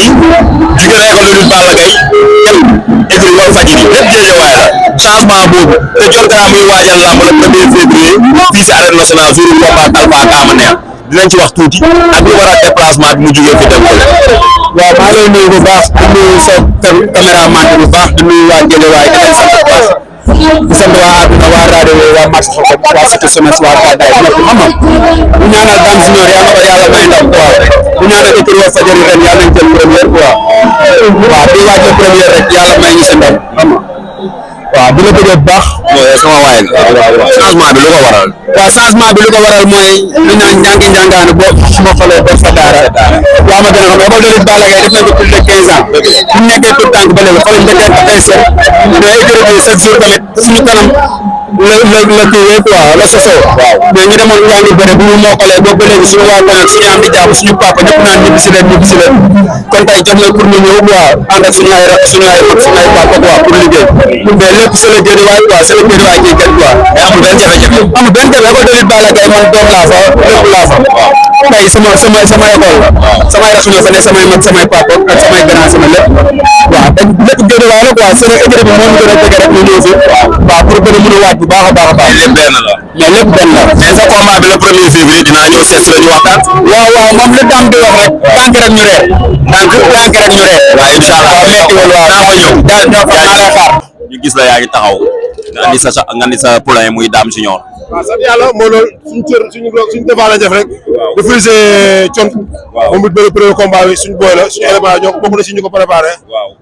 tuuti jugee na école de lutte Balla Gaye dem écurie Walfadjri lépp Guédiawaye la changement boobu te John Kara muy waajal lamb le 1er février fii si arène nationale jour combat Talfa ak Ama Neex dinañ ci wax tuuti ak lu war a déplacement bi mu jugee fi dem ko waaw maa ngi lay nuyu bu baax di nuyu sa caméraman bu baax di nuyu waa Guédiawaye di leen sant bu baax di sant waa àdduna waa rajo waa marché xoxo waa cité semence waa Gàddaay ñëpp xam nga bu ñaanal Dame Junior yàlla na ko yàlla may ndam quoi bu ñaanal écurie Walfadjri ren yàlla nañ jël première quoi waaw di waaj la première rek yàlla may ñu si ndam xam nga waaw di la bëggee bu baax. sama waay changement bi lu ko waral. waaw changement bi lu ko waral mooy li naan njàngi njàngaane boo su ma xoolee ba sa daara yaa ma gën a xam école de lutte Balla Gaye def nañ ko plus de 15 ans bu ñu nekkee tout tànk ba léegi fa lañ njëkkee taxee seen mais écurie bi chaque jour tamit suñu kanam la kiiwee quoi la sosoo mais ñu demoon njàngi bëre bu ñu mokkalee boobu ba léegi suñu waa koñ ak suñu am di jàmm suñu papa ñëpp naan ñibbi si leen kon tey jot na pour ñu ñëw quoi ànd ak suñu ay rak suñu ay mag suñu ay papa quoi pour liggéey mais lépp c'est le Guédiawaye quoi c'est le Guédiawaye kii kat quoi mais amul benn jafe-jafe. amul benn jafe école de lutte Balla Gaye man doom laa fa lépp laa fa tey sama école la samay rak ñoo fa ne samay mag samay papa ak samay grand sama lépp waaw te lépp Guédiawaye la quoi c'est le écurie bi moo ñu gën a jege rek ñu ñëw fi waaw pour gën a mën a waaj bu baax a baax a baax lépp benn la. mais lépp benn la mais sa combat bi le 1er février dinaa ñëw seet si la ñu waxtaan. waaw moom li Dame di wax rek tànk rek ñu reer tànk rek ñu reer waaw incha allah waaw méttiwul waaw naa fa ñëw. daa fa maa lay xaar ñu gis la yaa ngi taxaw nga ni sa poulain muy Dame Junior. waaw sant yàlla moo loolu suñu defaa lañ def rek de friser con moom it bëri premier combat bi suñu booy la suñu élément ñoo bokk na si ñu ko préparé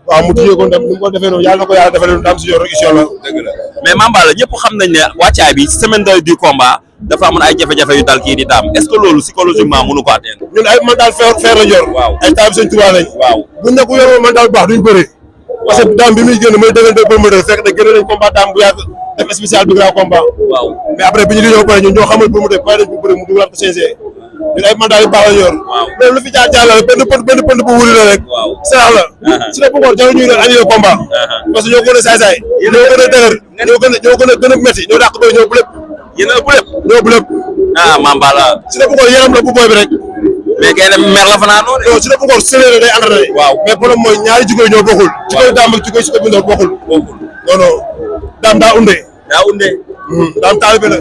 waaw mu tijjee ko ndam ni mu ko defee noonu yàlla na ko yàlla defee noonu Dame Junior rek incha allah dëgg la mais Mame Balla ñëpp xam nañ ne wàccaay bi semaine du combat dafa amoon ay jafe-jafe yu dal kii di Dame est-ce que loolu psychologiquement mënu ko atteindre. ñun ay mental faire la yor ay taal bi seen tubaab lañ buñ ne ku yor mental bu baax duñ bëri parce que Dame bi muy génn mooy dëggante promoteur fekk na génn nañ combat Dame bu yàgg def spécial bi grand combat mais après bi ñu li ñoo pare ñun ñoo xamal promoteur pare nañ bu bëri mu dugal ko CNG ñun ay mandat yu baax la yor loolu lu fi jaar la rek benn pënd bu wuri la rek sarax la su ne bëggoon jarul ñuy annulé combat parce que ñoo gën a saay-saay ñoo gën a dëgër ñoo gën a métti ñoo dàq bëri ñoo bu lépp yéen a ëpp lépp ñoo bu lépp Mame Balla su ne bëggoon yaram la bu booy bi rek mais kay dem mer la fanaa noonu non su ne bëggoon séeréer day entraîné mais problème mooy ñaari jikko ñoo bokkul jikko Dame ak jikko si ko bindoo bokkul non non Dame daa undee Dame taalibe la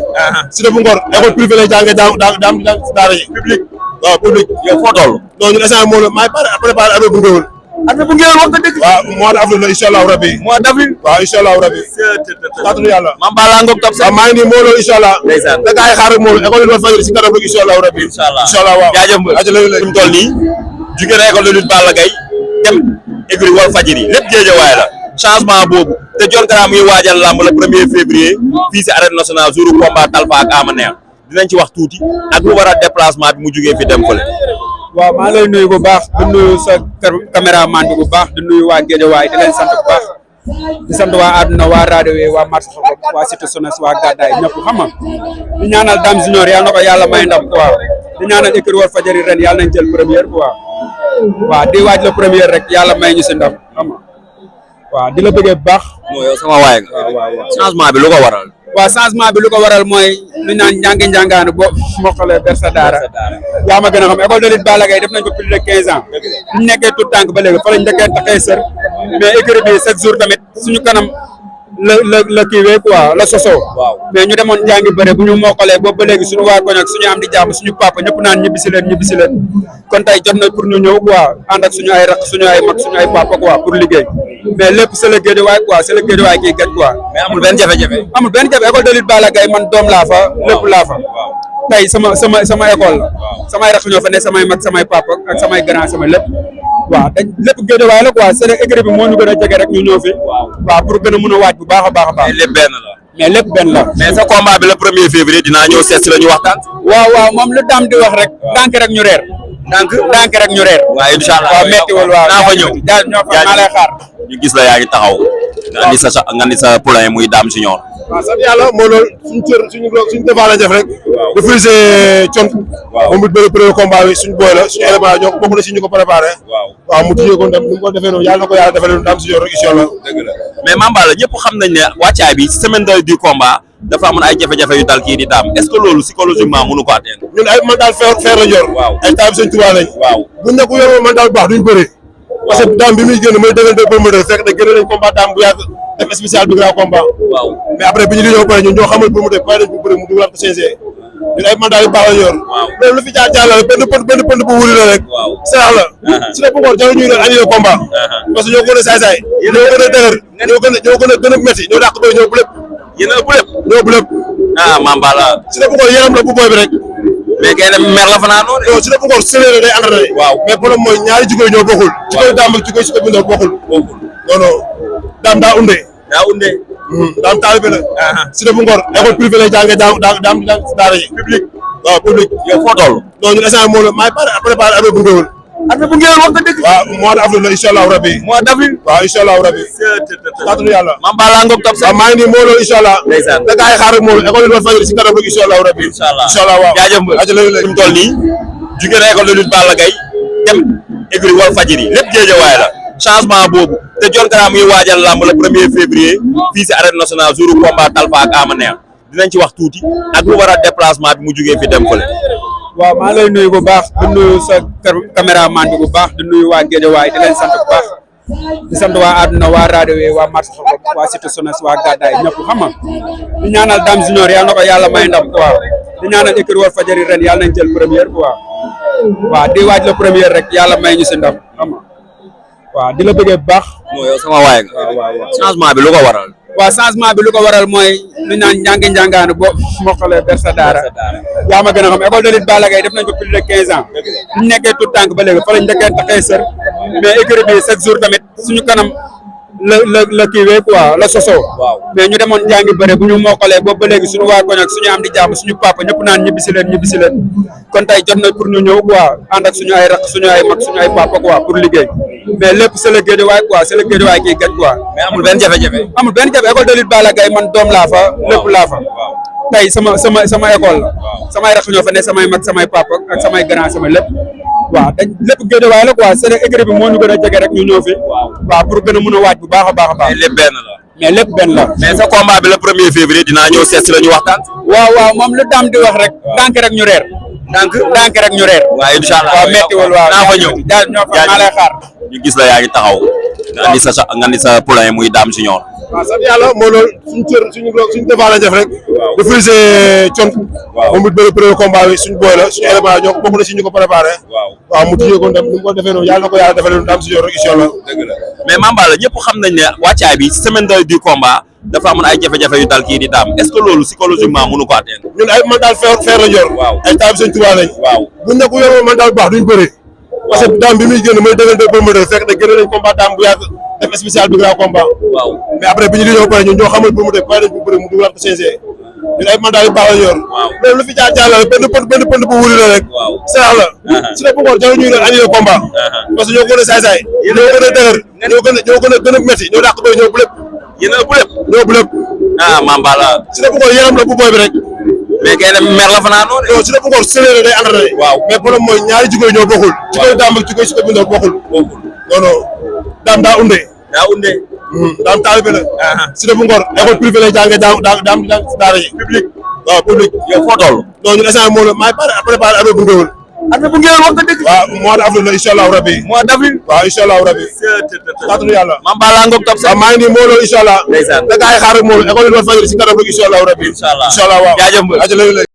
si bu ngor école privé lay jàngee Dame daara yi public waaw public yow foo toll non ñun instant moom la maay préparé armée bu ngéwul wax nga dëgg waaw mois d'avril la incha allahu rabbi mois d'avril waaw incha allahu rabbi kàttanu yàlla Mame Balla ngoog top waaw maa ngi nii moo loolu incha allah da gaay xaar rek moom école de Walfadjri si kanam rek incha allahu rabbi incha allah waaw jaajëf mu toll nii jugee na école de lutte Balla Gaye dem écurie Walfadjri lépp Guédiawaye la changement boobu te John Kara muy waajal lamb le 1er février fii si arène nationale jour combat Talfa ak Ama Neex dinañ ci wax tuuti ak lu war a déplacement bi mu jugee fi dem fële. waaw maa lay nuyu bu baax di nuyu sa caméraman bi bu baax di nuyu waa Guédiawaye di leen sant bu baax di sant waa àdduna waa rajo yi waa marché xoxo waa cité semence waa Gàddaay ñëpp xam nga di ñaanal Dame Junior yàlla na ko yàlla may ndam quoi di ñaanal écurie Walfadjri ren yàlla nañ jël première quoi waaw di waaj la première rek yàlla may ñu si ndam xam nga waaw di la bëggee bu baax. non yow sama waay nga. changement bi lu ko waral. waaw changement bi lu ko waral mooy lu naan njàngi njàngaane boo mokkalee ber sa daara yaa ma gën a xam école de lutte Balla Gaye def nañ ko plus de 15 ans bu ñu nekkee tout tànk ba léegi fa lañ njëkkee taxee sër mais écurie bi chaque jour tamit suñu kanam la kiiwee quoi la sosoo mais ñu demoon njàngi bëre bu ñu mokkalee boobu ba léegi suñu waa koñ ak suñu am di jàmm suñu papa ñëpp naan ñibbi si leen kon tey jot na pour ñu ñëw quoi ànd ak suñu ay rak suñu ay mag suñu ay papa quoi pour liggéey mais lépp c'est le Guédiawaye quoi c'est le Guédiawaye kii kat quoi mais amul benn jafe-jafe. amul benn jafe école de lutte Balla Gaye man doom laa fa lépp laa fa tey sama école la samay rak ñoo fa ne samay mag samay papa ak samay grand sama lépp waaw dañ lépp Guédiawaye la quoi c'est écurie bi moo ñu gën a jege rek ñu ñëw fi waaw pour gën a mën a waaj bu baax a baax a baax mais lépp benn la. mais lépp benn la mais sa combat bi le 1er février dinaa ñëw seet si la ñu waxtaan. waaw moom lu Dame di wax rek ndànk rek ñu reer ndànk rek ñu reer waaw incha allah waaw méttiwul waaw naa fa ñëw maa lay xaar ñu gis la yaa ngi taxaw nga ni sa poulain muy Dame Junior. waaw sant yàlla moo loolu suñu defaa lañ def rek de friser con moom it bëri premier combat bi suñu booy la suñu élément ñoo bokk na si ñu ko préparé waaw mu tijjee ko ndam ni mu ko defee noonu yàlla na ko yàlla defee noonu Dame Junior rek incha allah dëgg la mais Mame Balla ñëpp xam nañ ne wàccaay bi semaine du combat dafa amoon ay jafe-jafe yu dal kii di Dame est-ce que loolu psychologiquement mënu ko atteindre. ñun ay mental faire la yor ay taal bi seen tubaab lañ buñ ne ku yor mental bu baax duñ bëri parce que daam bi muy génn mooy déggante promoteur fekk na génne nañ combat daam bu yàgg def spécial bi grand combat. waaw mais après bi ñu li ñoo pare ñun ñoo xamal promoteur pare nañ bu bëri mu dugalaat ko CNG ñun ay mandat yu baax la yor. waaw loolu lu fi jaar la benn pënd bu wuri la rek. waaw sarax la. su dee bu ko jarul ñuy doon annulé combat. parce que ñoo gën a saay-saay. ñoo gën a dëgër. ñoo gën a métti ñoo dàq bëri ñoo bu lépp. yéen a ëpp lépp. ñoo bu lépp. Mamba la. su dee bu ko yaram la bu booy bi rek. mais kay dem mer la fanaan noonu. non su dee bu ko séeréer day entraîné. waaw mais problème mooy ñaari jikko yi ñoo bokkul. waaw jikko daam ak jikko si ko bindoo bokkul. non non daam daa unde. daam taalibe la. su dee bu ngor école privé lay jàngee daam daara yi. public waaw public. yow foo toll. non ñun instant moo la maay préparé affaire bu ngéwël. affaire bu ngéwël wax nga dëgg. waaw mois d'avril la incha allahu rabi. mois d'avril. waaw incha allahu rabi. kàttanu yàlla. Mamba la ngoog top waaw maa ngi nii moo loolu incha allah. ndeysaan da gaa yi xaar rek moo loolu école yi doon fajal si kanam rek incha allahu rabi. incha allah incha allah waaw jaajëf mbër. fi mu toll nii jugee na école de lutte Balla Gaye dem écurie Walfadjri lépp géejawaay la changement boobu te Dior Kara muy waajal lamb le 1er février fii si arène nationale jour combat Talfa ak Ama Neex dinañ ci wax tuuti ak lu war a déplacement bi mu jugee fi dem fële. waaw maa lay nuyu bu baax di nuyu sa caméraman bi bu baax di nuyu waa géejawaay di leen sant bu baax di sant waa àdduna waa rajo yi waa marché Xoxop waa Cité Sones waa Gàddaay ñëpp xam nga di ñaanal Dame Junior yàlla na ko yàlla may ndam quoi di ñaanal écurie Walfadjri ren yàlla nañ jël première quoi waaw di waaj la première rek yàlla may ñu si ndam xam nga waaw di la bëggee bu baax. mooy yow sama waay nga. waaw changement bi lu ko waral. waaw changement bi lu ko waral mooy lu naan njàngaanu boo mokkale bersa daara yaa ma gën a xam école de lutte Balla Gaye def nañ ko plus de 15 ans ñu nekkee tout tànk ba léegi fa lañ njëkkee taxee sër mais écurie bi chaque jour tamit suñu kanam la kiiwee quoi la sosoo mais ñu demoon njàngi bëre bu ñu mokkalee boobu ba léegi suñu waa koñ ak suñu am di jàmm suñu papa ñëpp naan ñibbisi leen kon tey jot na pour ñu ñëw quoi ànd ak suñu ay rak suñu ay mag suñu ay papa quoi pour liggéey mais lépp c'est le Guédiawaye quoi c'est le Guédiawaye kii gaj quoi mais amul benn jafe-jafe. amul benn jafe école de lutte Balla Gaye man doom laa fa lépp laa fa tey sama école la samay rak ñoo fa ne samay mag samay papa ak samay grand sama lépp waaw dañ lépp Guédiawaye la quoi c'est écurie bi moo ñu gën a jege rek ñu ñëw fi waaw pour gën a mën a waaj bu baax a baax a baax mais lépp benn la. mais lépp benn la. mais sa combat bi le 1er février dinaa ñëw seet si la ñu waxtaan. waaw moom lu daam di wax rek ndànk rek ñu reer ndànk rek ñu reer waaw incha allah waaw méttiwul waaw naa fa ñëw ñoo fa maa lay xaar ñu gis la yaa ngi taxaw nga ni sa poulain muy Dame Junior. waaw sant yàlla moo loolu suñu defaa lañ def rek de frisé cont moom it bëri premier combat bi suñu booy la suñu élément ñoo bokk na si ñu ko préparé waaw mu tijjee ko ndam ni mu ko defee noonu yàlla na ko yàlla defee noonu Dame Junior rek incha allah dëgg la mais Mamba la ñëpp xam nañ ne wàccaay bi semaine du combat dafa amoon ay jafe-jafe yu dal kii di Dame est-ce que loolu psychologiquement mënu ko atteindre. ñun ay mental feer la yor ay taab sëñ Tuubaa lañ buñ ne ku yoroo mental bu baax duñ bëri parce que Dame bi muy génn mooy déggante promoteur fekk na génne nañ combat Dame bu yàgg def spécial bi grand combat mais après bi ñu li ñoo pare ñun ñoo xamal promoteur pare nañ bu bëri mu dugalaat ko CNG ñun ay mandat yu baax la yor loolu lu fi jaar la benn pënd bu wuri la rek sarax la su dee bu ko jarul ñuy doon annulé combat parce que ñoo gën a saay-saay ñoo gën a dëgër ñoo gën a métti ñoo dàq bëri ñoo bu lépp yéen a ëpp lépp ñoo bu lépp Mamba la su dee bu ko yaram la bu booy bi rek mais kay dem mer la fanaan noonu non su dee bu ko séeréer day entraîné mais problème mooy ñaari jikko yi ñoo bokkul jikko Dame ak jikko si ko bindoo bokkul non non Dame daa unde Dame taalibe la si dee bu ngor école privé lay jàngee daam daara yi public waaw public yow foo toll non ñun instant moo la maay préparé affaire bu ngéwël affaire bu ngéwël wax nga dëgg waaw mois d'avril la incha allahu rabi mois d'avril waaw incha allahu rabi kàttanu yàlla Mamba la ngoog top waaw maa ngi nii moo loolu incha allah da gaa yi xaar rek moo loolu école yi doon fajal si kanam rek incha allahu rabi incha allah waaw jaajëf